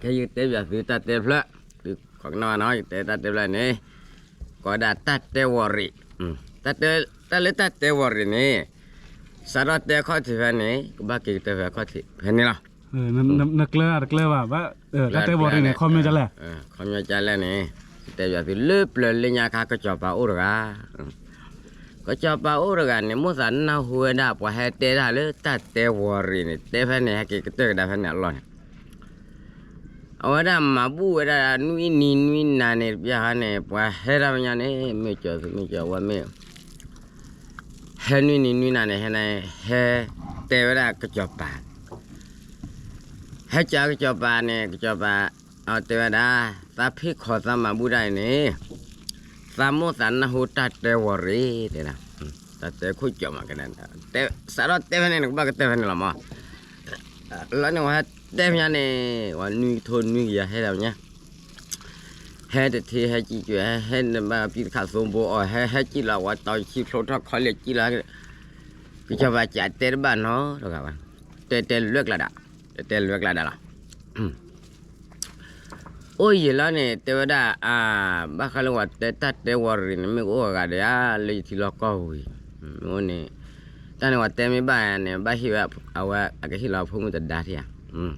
ခဲယကတဲဘၣ်သုတၢ်တဲတဖျၢၣ်, သုခိးကနၣ်နီၤ, ယကတဲတၢ်တဲတဖျၢၣ်န့ၣ်, ကိးဝဲဒၣ်တၢ်တဲဝီၤရံး, တၢ်တဲ, တၢ်လၢတၢ်တဲဝီၤရံးန့ၣ်, စးထီၣ်တဲခီၣ်ထံးဖဲန့ၣ် ကဘၣ်က့ၤကတၢၢ်ဖဲခီၣ်ထံးဖဲန့ၣ်လီၤ. နကျၢတကျၢဘၣ်, တၢ်တဲဝီၤရံးန့ၣ် ခီပညီဒ်လဲၣ်, ခီပညီဒ်လဲၣ်န့ၣ်, တဲဘၣ်သုလၢပျၢၤလၢညါခါ ကစီၤပၤအိၣ်တဂၤ ကစီၤပၤအိၣ်တဂၤန့ၣ် မိၣ်သးနၢ်ဟူဝဲဒၣ် ပှၤဟဲတဲတၢ်လၢတၢ်တဲဝီၤရံးန့ၣ် တဲဖဲန့ၣ် ဟဲက့ၤကတၢၢ်ကဒါဖဲန့ၣ်အလီၢ်န့ၣ်, အဝဲဒၣ်မၤဘူၣ်ဝဲဒၣ်နွံနံၤနွံနၤန့ၣ် တပျၢ်ဟါန့ၣ် ပှၤဟဲတၢ်မဲာ်ညါန့ၣ် မ့ၢ်ကၠီၤသုမ့ၢ်ကၠီၤဝဲမ့ၢ် ဟဲနွံနံၤနွံနၤန့ၣ် ဟဲ, ဟဲတဲဝဲဒၣ်ကစီၤပၤ, ဟဲကၠီၤကစီၤပၤန့ၣ် ကစီၤပၤ, တဲဝဲဒၣ်, သးဖ့ၣ်ခီသးမၤဘူၣ်တၢ်အံၤန့ၣ်, သးမိၣ်သးနၢ်ဟူတၢ်တဲဝီၤရံး, တဲဒၣ်, တၢ်တဲခိၣ်ကၠီၤမးကဲ, စးထီၣ်တဲဖဲန့ၣ်န့ၣ် ကဘၣ်ကတၢၢ်ဖဲန့ၣ်လီၤမး, လီၤန့ၣ် ပှၤဟဲတဲဖဲညါန့ၣ်, ပှၤနွံကထိနွံကယၤဟဲဒၣ်ညါ ဟဲတထံဟဲကံၣ်ကွဲး ဟဲဟဲနဘၣ်ပံၣ်တခါသိဘိအီၤ ဟဲဟဲကံၣ်လီၤ ပှၤတီၤဆံဖျိထီၣ်ခီလ့ၣ်ကံၣ်လီၤ, ကစီၤပၤကးတဲတဘၣ်နီတဂၤဘၣ်, တဲတဲလွဲၢ်ကျါဒၣ်, တဲတဲလွဲၢ်ကျါဒၣ်လီၤ. အိၣ်ယံာ်လီၤန့ၣ် တဲဝဲဒၣ်, ဘၣ်ဃးလၢပှၤတဲတၢ်တဲဝီၤရံးန့ၣ် မ့ၢ်ကအိၣ်အဂၤဒီးဧါ လၢယထံလီၢ်ကီၢ်ပူၤအံၤ, မ့ၢ်အိၣ်န့ၣ်, တၢ်န့ၣ်ပှၤတဲမ့ၢ်ဘၣ်န့ၣ် ဘၣ်ဟ့ၣ်ဝဲ, အဝဲအကဟ့ၣ်လီၤဖိမုၣ်တဒါထံၣ်ဧ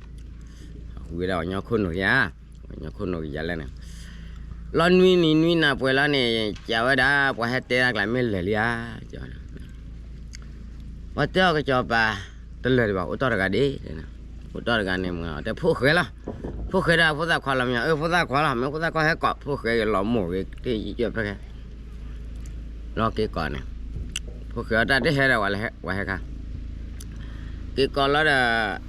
ါ, အဃုဝဲဒၣ်ပှၤကညီခိၣ်နူာ်ကယၤ, ပှၤကညီခိၣ်နူာ်ကယၤလဲၣ်န့ၣ်, လီၤနွံနံၤနွံနၤပှဲၤလီၤန့ၣ် ကးဝဲဒၣ် ပှၤဟဲတဲတၢ်ကျါမ့ၢ်လဲၤလံဧါ, ပှၤတဲအီၤကစီၤပၤ, တလဲၤဒံးဘၣ် အိၣ်တီၢ်တဂၤဒံး, အိၣ်တီၢ်တဂၤန့ၣ် မ့ၢ်တဲဖိၣ်ဃဲလီၤ, ဖိၣ်ဃဲဒၣ်ဖိသၣ်ခွါလီၤမ့ၢ်ဧါ, အၢ ဖိသၣ်ခွါလီၤ မ့ၢ်ဖိသၣ်ခွါဟဲကိး ဖိၣ်ဃဲယလီၤမိၢ်ဂ့ၤတယံာ်ယဲၢ်ဖဲခဲ လီၤက့ၤကိးန့ၣ်, ဖိၣ်ဃဲအတၢ်တဟဲဒီး ပှၤဟဲခါ, က့ၤကိးလီၤဒီး,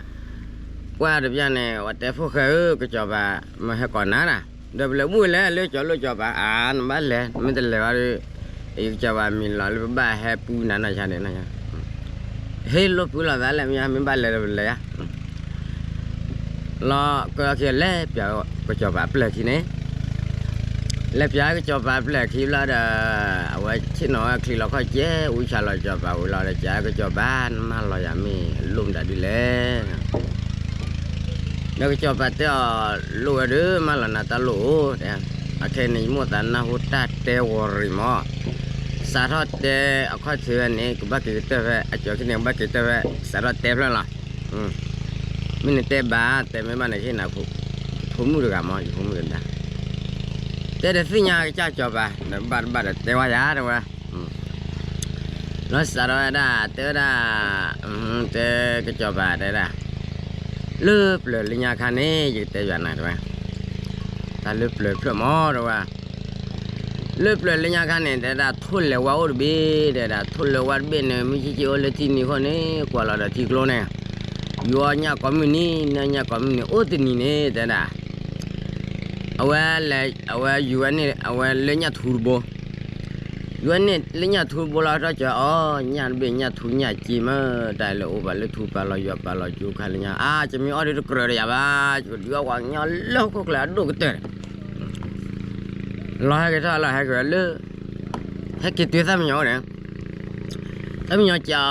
ပှၢ်တပျၢ်န့ၣ် ပှၤတဲဖိၣ်ဃဲဧၢ ကစီၤပၤ, မ့ၢ်ဟဲကိးနၤဒၣ်, ဒီးပလဲၤဘူၣ်လဲၣ်လၢကၠီၤလိၣ်ကစီၤပၤ, အါ နဘၣ်လဲၤ မ့ၢ်တလဲၤဘၣ်ဒီး, ယကစီၤပၤမံၤလီၤလၢပဘၣ်ဟဲပူနၤနီၢ်ဆါန့ၣ်, ဟ့ၣ်လိာ်ပှၤလီၤသးလဲၣ် မ့ၢ်မ့ၢ်ဘၣ်လဲၤဒီးပလဲၤယါ လီၤကီၢ်ခံလဲၤပၠးကစီၤပၤပျဲၢ်ခံန့ၣ်, လဲၤပၠးကစီၤပၤပျဲၢ်ခံဘျီဒီး, အဝဲဆ့ၣ်နီၤဝဲချံလီၤခီၣ်ကဲ အူဆါလီၤကစီၤပၤဝံၤလီၤဒီး ကစီၤပၤ နမၢလီၤယၤမ့ၢ်လိၣ်မတၤဒ်လဲၣ်, ဒီးကစီၤပၤတဲအီၤ, လိၣ်ဝဲဒီး မၢလီၤနၤတၢ်လိၣ်အိၣ်, အခဲအံၤန့ၣ် ယမိၣ်သးနၢ်ဟူတၢ်တဲဝီၤရံးမး, စးထီၣ်တဲအခီၣ်ထံးဝဲန့ၣ် ကဘၣ်က့ၤကတၢၢ်ဖဲ အကၠီၤခံန့ၣ် ကဘၣ်က့ၤကတၢၢ်ဖဲ စးထီၣ်တဲဖျၢၣ်လီၤ. မ့ၢ်နတဲဘၣ် တဲမ့ၢ်ဘၣ်န့ၣ် ဟ့ၣ်နၤဖိမုၣ်တဂၤမး ယဖိမုၣ်တဂၤ, တဲဒီးသ့ၣ်ညါကစၢ်ကစီၤပၤ နဘၣ်တဘၣ်ဒီးတဲဝဲယၤတဲဝဲ လီၤစးထီၣ်ဝဲဒၣ် တဲဝဲဒၣ်, တဲကစီၤပၤတဲဒၣ်, လၢပျၢၤလၢညါခါန့ၣ် ယကတဲယွၤနၤတဲဝဲ, တၢ်လၢပျၢၤဖျၢၣ်မးတဲဝဲ, လၢပျၢၤလၢညါခါန့ၣ် တဲဒၣ်ထိၣ်လဲၤဝါအိၣ်တဘ့ၣ် တဲဒၣ် ထိၣ်လဲၤဝါတဘ့ၣ်န့ၣ် မ့ၢ်ဆ့ၣ်ဆ့ၣ်အိၣ်လၢထံနံၤအဃိန့ၣ် ကွၢ်လီၤဒီးထံကျိန့ၣ်, ယူၤအီၣ်ညၣ်ကိးမုၢ်နံၤ နၢညၣ်ကိးမုၢ်နံၤ အိၣ်တနံၤန့ၣ် တဲဒၣ် အဝဲလဲၤ အဝဲယူၤဝဲန့ၣ် အဝဲလၢညၣ်ထူတဘိ, ယူၤဝဲန့ၣ်လၢညၣ်ထူတဘိလီၤ ထီၣ်ကၢၤအီၣ်ညၣ်တဘ့ၣ် ညၣ်ထူညၣ်စ့မး တၢ်လၢအိၣ်ဘၣ်လၢထူပာ်လီၤယွၤပာ်လီၤကၠိခါလၢညါ အါ ယမ့ၢ်အီၣ်ဒုးတကြၢးဒီးယၤဘၣ် ယကဒုးအီၣ်ပှၤကညီလၢဟီၣ်ခိၣ်ချၢအဒိၣ်ကတၢၢ်န့ၣ် လီၤဟဲက့ၤထီၣ်လီၤဟဲက့ၤဝဲလၢ ဟဲက့ၤတုၤသၣ်မံယီၤအိၣ်န့ၣ်, သၣ်မံယီၤကၠီ,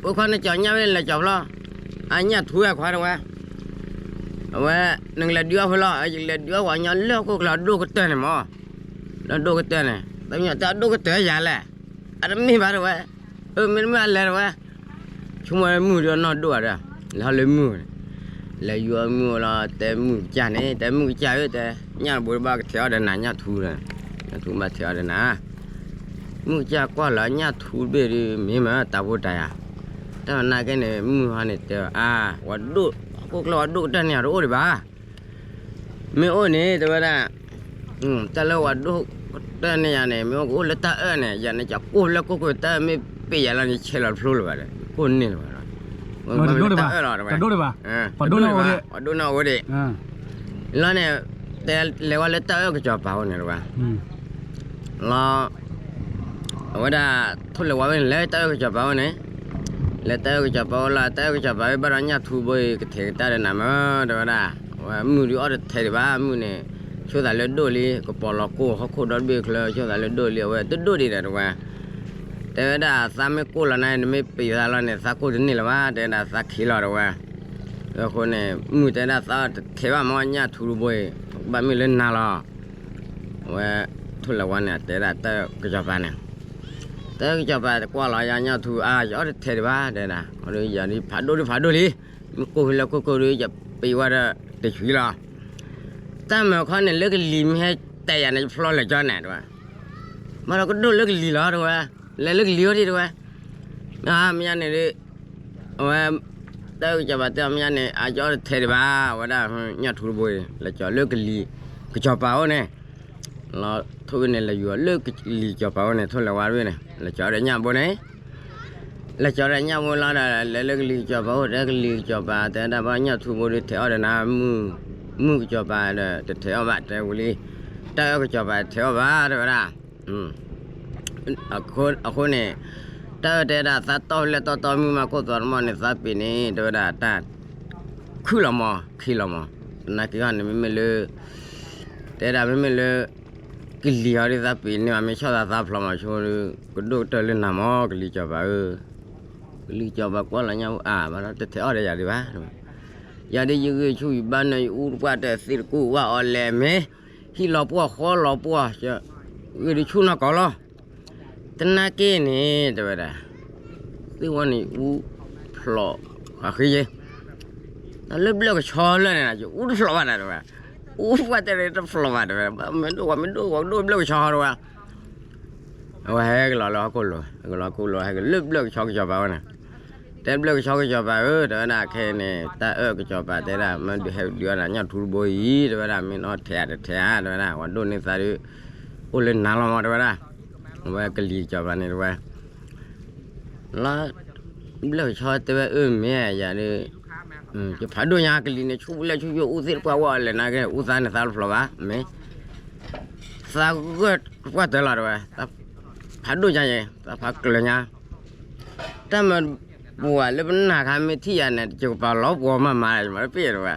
အိၣ်ခီနကၠီညၣ်ဝဲလဲၤကၠီဖျီ, အညၣ်ထူဝဲခွါတဝဲ, အဝဲ နကလဲၤဒုးအီၣ်ဖဲလီၤ ယကလဲၤဒုးအီၣ်ပှၤကညီလၢဟီၣ်ခိၣ်ချၢအဒိၣ်ကတၢၢ်န့ၣ်မး, လၢအဒိၣ်ကတၢၢ်န့ၣ် သၣ်မံယီၤတဲအဒိၣ်ကတၢၢ်ယၤလဲၣ်, အတမ့ၢ်ဘၣ်တဝဲ, အမ့တမ့ၢ်အလဲၤတဝဲ ဆိကမိၣ်ဝဲမုၢ်ဒီးနီၢ်ဒိၣ်ဘၣ်ဒီး, လဲၤဟီၣ်လၢမုၢ်န့ၣ်, လဲၤယူၤအီၣ်မုၢ်လီၤ တဲမုၢ်ကစၢ်န့ၣ် တဲမုၢ်ကစၢ်ဧၢ တဲ, ညၣ်တဘိဘၣ်ကထဲးအီၣ်ဒီးနၤ ညၣ်ထူဒီး, ညၣ်ထူဘၣ်ထဲးအီၣ်ဒီးနၤ, မုၢ်ကစၢ်ကွၢ်လီၤညၣ်ထူတဘ့ၣ်ဒီး မ့ၢ်မးတၢ်ဖိတၢ်ယာ်, တၢ်နာ်က့န့ၣ် မုၢ်ဟါန့ၣ်တဲအီၤ အါ, ဝဲဒိၣ်, ဟီၣ်ခိၣ်ချၢဝဲဒိၣ်ကတၢၢ်န့ၣ်ယၤတအိၣ်ဒံးဘၣ် မ့ၢ်အိၣ်န့ၣ် တဲဝဲဒၣ်, တၢ်လၢဝဲဒိၣ်ကတၢၢ်န့ၣ်ယၤန့ၣ် မ့ၢ်အိၣ်ကအိၣ်လၢတၢ်အၢၣ်န့ၣ် ယၤန့ၣ် ကကိၢ်လၢကိၢ်ကိၢ်တၢ်အၢၣ်မ့ၢ်ပ့ၢ်ယၤလီၤန့ၣ် ဆဲးလီၤတဖျိလၢၤဘၣ်ဒီး ကိၢ်န့ၢ်လၢၤဘၣ်ဒီး, တၢ်အၢၣ်လီၤတဝဲ, ပှၤဒိၣ်န့ၢ်အဝဲဒၣ်, ပှၤဒိၣ်န့ၢ်အဝဲဒၣ်, လီၤန့ၣ်, တဲလဲၤဝဲလၢတၢ်အၢၣ်ကစီၤပၤအိၣ်န့ၣ်တဝဲ လီၤ, အဝဲဒၣ် ထိၣ်လဲၤဝါဝဲန့ၣ် လဲၤတၢ်အၢၣ်ကစီၤပၤဝဲန့ၣ်, လဲၤတၢ်အၢၣ်ကစီၤပၤဝဲလီၤ တၢ်အၢၣ်ကစီၤပၤဝဲဘၣ်ဒီးညၣ်ထူဘိအံၤ ကထဲးကတၢၢ်ဒီးနၤမး တဲဝဲဒၣ်, အဝဲမုၢ်ဒုးအီၣ်တထဲးဒံးဘၣ် မုၢ်န့ၣ်, ဆိသးလၢဒိၣ်လံ ကပီၤလီၤကိၢ်ဟီၣ်ခိၣ်ဒီတဘ့ၣ်ချၢ ဆိသးလၢဒိၣ်လံ အဝဲတဒိၣ်ဒံးဒီးတဝဲ, တဲဝဲဒၣ်သးမ့ၢ်ကိၢ်လီၤနၤ နမ့ၢ်ပ့ၢ်သးလီၤန့ၣ် သးကိၢ်တန့ၢ်လၢၤဘၣ် တဲဝဲဒၣ်သးခံးလီၤတဝဲ အဃိန့ၣ် မုၢ်တဲဒၣ်သးတထဲးဘၣ်မ့ၢ်ညၣ်ထူတဘိအံၤ, ဘၣ်မ့ၢ်လၢနၤလီၤ. အဝဲ ထိၣ်လဲၤဝါန့ၣ် အတဲဒၣ်တၢ်ကစီၤပၤန့ၣ်, တၢ်ကစီၤပၤတကွၢ်လီၤယၤညၣ်ထူအါ ယအီၣ်တထဲးဒံးဘၣ် တဲဒၣ်, ယၤဒ်ဖးဒိၣ်ဒ်ဖးဒိၣ်လံ, မ့ၢ်ကိၢ်ဟံးလၢကိၢ်ကိၢ်ဒီး ယပံးဝဲဒီးတဆံလီၤ. တၢ်မၤခီန့ၣ် လၢကလံၤမ့ၢ်ဟဲတဲယၤန့ၣ် ယဖျီလဲၤကၠီန့ၣ် တဲဝဲ, မ့ၢ်ဒီးကဒိၣ်လၢကလံၤလီၤ တဲဝဲ, လဲၤလၢကလံၤအိၣ်ဒံး တဲဝဲ, မ့ၢ်ညါန့ၣ်ဒီး အဝဲ တၢ်ကစီၤပၤတဲအီၤ မ့ၢ်ညါန့ၣ် အကၠီတထဲးဒံးဘၣ် ဝဲဒၣ် ညၣ်ထူတဘိအံၤ လဲၤကၠီလၢကလံၤကစီၤပၤအိၣ်န့ၣ်, လီၤထိၣ်န့ၣ် လဲၤယူၤအီၤလၢကလံၤကစီၤပၤအိၣ်န့ၣ် ထိၣ်လဲၤဝါတဘ့ၣ်န့ၣ် လဲၤကၠီဒီးညၣ်ဘိန့ၣ် လဲၤကၠီဒီးညၣ်ဘိလီၤဒီး လဲၤလၢကလံၤကစီၤပၤအိၣ် တဲကလံၤကစီၤပၤ တဲဒၣ်ဘၣ်ညၣ်ထူဘိဒီးထဲးအီၣ်ဒီးနၤ, မုၢ်ကစီၤပၤဒီးတထဲးအီၣ်ဘၣ် တဲဝံၤလံ, တၢ်အၢၣ်ကစီၤပၤထဲးအီၣ်ဘၣ် တဲဝဲဒၣ် အဃိန့ၣ် တၢ်အၢၣ်တဲဒၣ်သးတီၢ်လဲၢ်တီၢ်တီၢ်မုၢ်မးခိၣ်သီတမီၢ်န့ၣ် သးပ့ၤန့ၣ် တဲဝဲဒၣ်တၢ် ခုၣ်လီၤမး ခံလီၤမး, သနာ်က့ဟီန့ၣ် မ့မ့ၢ်လၢ တဲဒၣ်မ့မ့ၢ်လၢ ကလံၤဟီဒ်သးပ့ၤန့ၢ်ဘၣ် မ့ၢ်ဆီၣ်သးသးဖျိမးဆိဒီး ကဒိၣ်ကတၢၢ်လၢနၤမး ကလံၤကစီၤပၤဧၢ, ကလံၤကစီၤပၤကွၢ်လီၤညၣ်အါ ဘၣ်ဒီးတထဲးအီၣ်ဒီးယၤဒံးဘၣ် ယၤဒ်ယဂ့ၢ်ဆူၣ်ယဘၣ်နၢၤယအူတပှၢ်တသ့ၣ်တကူၣ်ဝၣ်အီၤလဲၣ်မ့ၢ်, ဟံၣ်လီၤပှီၢ်ဃီလီၤပှီၢ်, ဂ့ၢ်ဒ်ဆူၣ်နီၢ်ကီၢ်လီၤ, သနာ်က့န့ၣ် တဲဝဲဒၣ်, သ့ၣ်ဝဲန့ၣ်အူဖျိးဃးဃ့ယဲ, တၢ်လၢဘျၢၣ်ကဆီလၢန့ၣ် ယအူတဖျိးဘၣ်တၢ်တဲဝဲ, အူပှၢ်တဲတဖျိးဘၣ်တဲဝဲ, မ့ၢ်ဒိၣ်ဝဲမ့ၢ်ဒိၣ်ဝဲဒိၣ်ဘျၢၣ်ကဆီတဲဝဲ အဝဲဟဲက့ၤလီၤလၢဟီၣ်ခိၣ်လိၤ ဟဲက့ၤလီၤဟီၣ်ခိၣ်လိၤ ဟဲက့ၤလၢဘျၢၣ်ကဆီကစီၤပၤဝဲန့ၣ်, တဲဘျၢၣ်ကဆီကစီၤပၤဧၢ တဲဝဲဒၣ် ခဲအံၤန့ၣ် တၢ်အၢၣ်ကစီၤပၤတဲဒၣ် မ့ၢ်ဒုးဟဲဒုးအီၣ်နၤညၣ်ထူတဘိအံၤ တဲဝဲဒၣ် မ့ၢ်နီၢ်ထဲးဧါတထဲးဧါ တဲဝဲဒၣ် ပှၤဒိၣ်န့ၢ်သးဒီး အိၣ်လၢနၤလီၤမး တဲဝဲဒၣ်, အဝဲကလံၤကစီၤပၤန့ၣ်တဲဝဲ လီၤ ဘျၢၣ်ကဆီတဲဝဲ အၢမ့ၢ်ယၤဒီး ယဖးဒိၣ်ညါကလံၤန့ၣ် ဆူၣ်လဲၣ်ဆူၣ်ယိၣ်အူသ့ၣ်တပှၢ်ဝဲအီၤလဲၣ်နာ်က့ အူသးန့ၣ်သးတဖျိးဘၣ် မ့ၢ် သးဂၢၢ်တပှၢ်တၢၢ်လီၤတဲဝဲ, ဖးဒိၣ်ညါယဲ သးဖးကျၢၤညါ, တၢ်မၤပှၤလၢပနၢ်ခါမ့ၢ်ထံၣ်ယၤန့ၣ် ယကပာ်လီၤပှီၤမၤမၤယမၤတပ့ၢ်တဲဝဲ,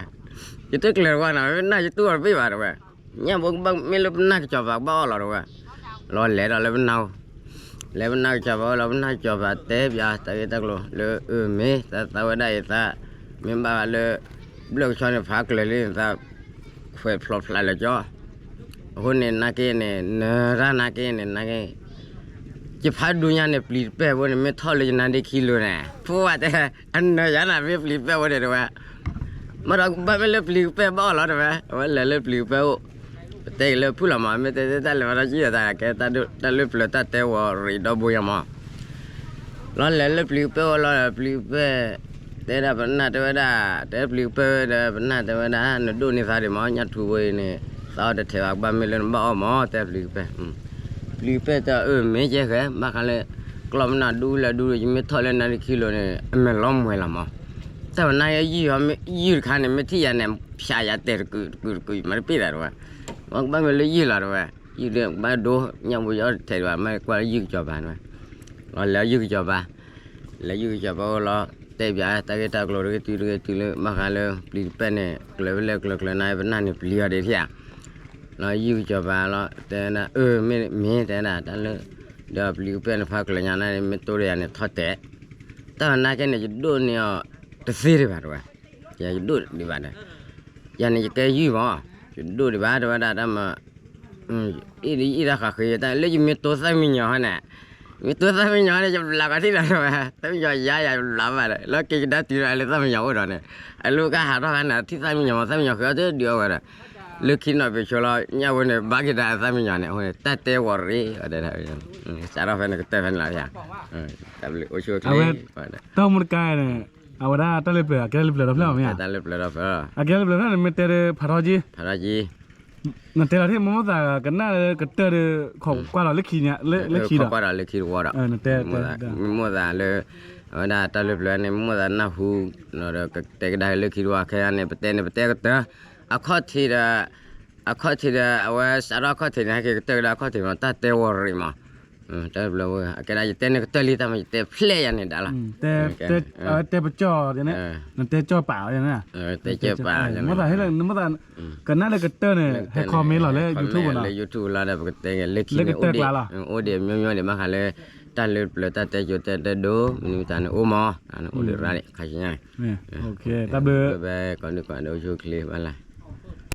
ယတကျၢၤတဝဲနီၤ မ့ၢ်နၢ်ယတူၢ်အီၤတပ့ၢ်ဘၣ်တဲဝဲ, ညၣ်ဘိကဘၣ်မ့ၢ်လၢပနၢ်ကစီၤပၤကဘၣ်အီၣ်လီၤတဲဝဲ, လီၤလဲၤဒီးလၢပနၢ် လဲၤပနၢ်ကစီၤပၤဝဲလီၤ ပနၢ်ကစီၤပၤတဲပၠးတၢ်ဂ့ၢ်တၢ်ကျိၤလၢအၢမ့ၢ် သးသးဝဲဒၣ်အံၤသး မ့ၢ်ဘၣ်လၢ ဘျၢၣ်ကဆီန့ၣ်ဖးကျၢၤလံ သးခွဲးဖျိးဖျါလၢာ်ကၠီ, အဃိန့ၣ်နာ်က့န့ၣ် နၢၤတၢ်နာ်က့န့ၣ် နာ်က့ ယဖးဒိၣ်ညါန့ၣ် ပျံၤတပဲၢ်ဖိန့ၣ် မ့ၢ်ထီၣ်လၢယနါဒ့ခံလိၤန့ၣ် ဖိဝဲတဲ အနၢၤယၤနၤမ့ၢ်ပျံၤတပဲၢ်ဖိန့ၣ်တဲဝဲ မ့ၢ်ဒီးဘၣ်မ့ၢ်လၢပျံၤတပဲၢ်ဘၣ်အီၣ်လီၤတဲဝဲ အဝဲလဲၤလၢပျံၤတပဲၢ်အိၣ် ပတဲက့ၤလၢဖုၣ်လီၤမး မ့ၢ်တဲတဲတၢ်လဲၤဝဲဒီးကံၣ်ဒီးတၢ်ကဲ တၢ်လၢပျၢၤတၢ်တဲဝီၤရံးဒီဘိယၤမး လီၤလဲၤလၢပျံၤတပဲၢ်အိၣ်လီၤ ပျံၤတပဲၢ် တဲဒၣ်ပနၢ်တဲဝဲဒၣ် တဲပျံၤတပဲၢ်ဒီးပနၢ်တဲဝဲဒၣ် နဒိၣ်န့ၢ်သးဒံးမး ညၣ်ထူဘိအံၤန့ၣ် သးအီၣ်တထဲးဘၣ် ကဘၣ်မ့ၢ်လၢနဘၣ်အီၣ်မး တဲပျံၤတပဲၢ် ပျံၤတပဲၢ်တဲအၢမ့ၢ်ကဲဃဲ ဘၣ်ဃးလၢ ကျီၢ်ပနၢ်ဒူလၢဒူ ယမ့ၢ်ထီၣ်လၢနါဒ့ခံလိၤန့ၣ် အမဲာ်လီၤမှဲၤလီၤမး တၢ်ပနၢ်ယဲယုၢ် ယုၢ်တခါန့ၣ် မ့ၢ်ထံၣ်ယၤန့ၣ် ဖၠးယၤတဲာ်တကုာ်တကုာ်တကုာ် မၤတပ့ၢ်ဒၣ်တဲဝဲ ကဘၣ်မ့ၢ်လၢယုၢ်လီၤတဲဝဲ ယုၢ်ဒီးဘၣ်ဒိ ညၣ်ဘိယအီၣ်တထဲးဒံးဘၣ် မ့ၢ်ကွၢ်လၢယုၢ်ကစီၤပၤတဲဝဲ လီၤလဲၤယုၢ်ကစီၤပၤ လဲၤယုၢ်ကစီၤပၤအိၣ်လီၤ တဲပၠးတၢ်ဂ့ၢ်တၢ်ကျိၤတဂ့ၤတုၤတဂ့ၤတုၤလၢ ဘၣ်ဃးလၢပျံၤတပဲၢ်န့ၣ် ကျၢၤဝဲလဲၣ်ကျၢၤကျၢၤနၤ ပနၢ်န့ၣ်ပျံၤအီၤဒံးထံၣ်ဧါ လီၤယုၢ်ကစီၤပၤလီၤ တဲဒၣ်အၢမ့ၢ်မ့ၢ်တဲဒၣ်တၢ်လၢ ဒီးပျံၤတပဲၢ်န့ၣ်ဖးကျၢၤညါန့ၣ် မ့ၢ်တိၢ်ဒီးယၤန့ၣ်ထီၣ်တဲာ် တၢ်နာ်က့န့ၣ် ယဒိၣ်န့ၢ်အီၤတသ့ဒံးဘၣ်တဲဝဲ ယဒိၣ်ဒံးဘၣ်ဒီး ယၤန့ၣ်ယကဲယုၢ်မး ယဒိၣ်ဒံးဘၣ်တဲဝဲဒၣ်တၢ်မၤ အ့ၣ်ဒ်အ့ၣ်တၢ်ဃးဃ့တၢ်လၢယမ့ၢ်တိသၣ်မံညီၤဟီန့ၣ် မ့ၢ်တိသၣ်မံညီၤန့ၣ် ယဘျးကီးထံၣ်ဒီးတဲဝဲ သၣ်မံညီၤယါယၤယဘျးဘၣ်ဒီး လၢက့ၤကဒါတုၤဒီးလၢသၣ်မံညီၤအိၣ်ဒီးန့ၣ် အလိကဟးထီၣ်ခါန့ၣ် ထံၣ်သၣ်မံညီၤမး သၣ်မံညီၤဃ့အီၣ်တဒုးအီၣ်ဝဲဒီး လၢခံနီၣ်ပ့ၤဆိလီၤ ညၣ်ဝဲန့ၣ် ဘၣ်က့ၤဒၣ်သၣ်မံညီၤန့ၣ် အဃိန့ၣ် တၢ်တဲဝီၤရ့ အဝဲတဲဒၣ် စးထီၣ်ဖဲန့ၣ်ကတၢၢ်ဖဲန့ၣ်လီၤ တၢ်ဘျုးအိၣ်ဆူၣ်အိၣ်ချ့ တၢ်မူတကါန့ၣ် အဝဲဒၣ်တၢ်လၢပျၢၤ အကဲလၢပျၢၤဒီးဖျၢၣ်မ့ၢ်ဧါ တၢ်လၢပျၢၤဒီးဖျၢၣ် အကဲလၢပျၢၤဖျၢၣ်န့ၣ် မ့ၢ်တဲဒီးဖးထီက့ ဖးထီက့ နတဲလီၤထံၣ် မ့ၢ်မိၣ်သးကနၣ်လၢကတၢၢ်ဒီး ခိးကွၢ်လီၤလၢခံန့ၣ် လၢခံဒီး ခိးကွၢ်ဒီးလၢခံတဝီဒီး နတဲ မ့ၢ်မိၣ်သးလၢ အဝဲဒၣ်တၢ်လၢပျၢၤန့ၣ် မိၣ်သးနၢ်ဟူ ဒီးကတဲကဒါလၢခံတဝီခဲအံၤန့ၣ် ပတဲန့ၣ် ပတဲကတၢၢ် အခီၣ်ထံးဒီး အခီၣ်ထံးဒီး အဝဲစးထီၣ်အခီၣ်ထံးန့ၣ် ဟဲက့ၤကတၢၢ်ကဒါအခီၣ်ထံးမး တၢ်တဲဝီၤရ့မး တၢ်လၢပျၢၤဝဲ အကဲဒၣ် ယတဲန့ၣ်ကတၢၢ်လံ တၢ်မး ယတဲဖျဲၣ်ယၤန့ၣ်ဒၣ်လီၤ တဲပကၠီၣ် တဲကၠီၣ်ပာ် နတဲကၠီၣ်ပာ် မိၣ်သးဟဲလၢ နမိၣ်သး ကနၣ်လၢကတၢၢ်န့ၣ် ဟဲ comment လီၤလၢ YouTube နီၤ လၢ YouTube လီၤဒီး ပကတဲလၢခံန့ၣ် လၢကတၢၢ်ကျါလီၤ အိၣ်ဒံး မျိုးမျိုးဒံး ဘၣ်ဃးလၢ တၢ်လၢပျၢၤတၢ်တဲကၠိတဲတဲဒိ မနုၤမတၤန့ၣ်အိၣ်မး, နအိၣ်ဒီးရၣ်န့ၣ် ခါဆူညါန့ၣ်, တၢ်ဘျုး, ဘဲကိးနံၤကိးနံၤ အိၣ်ဆူၣ်အိၣ်ချ့ဘၣ်လၢ်,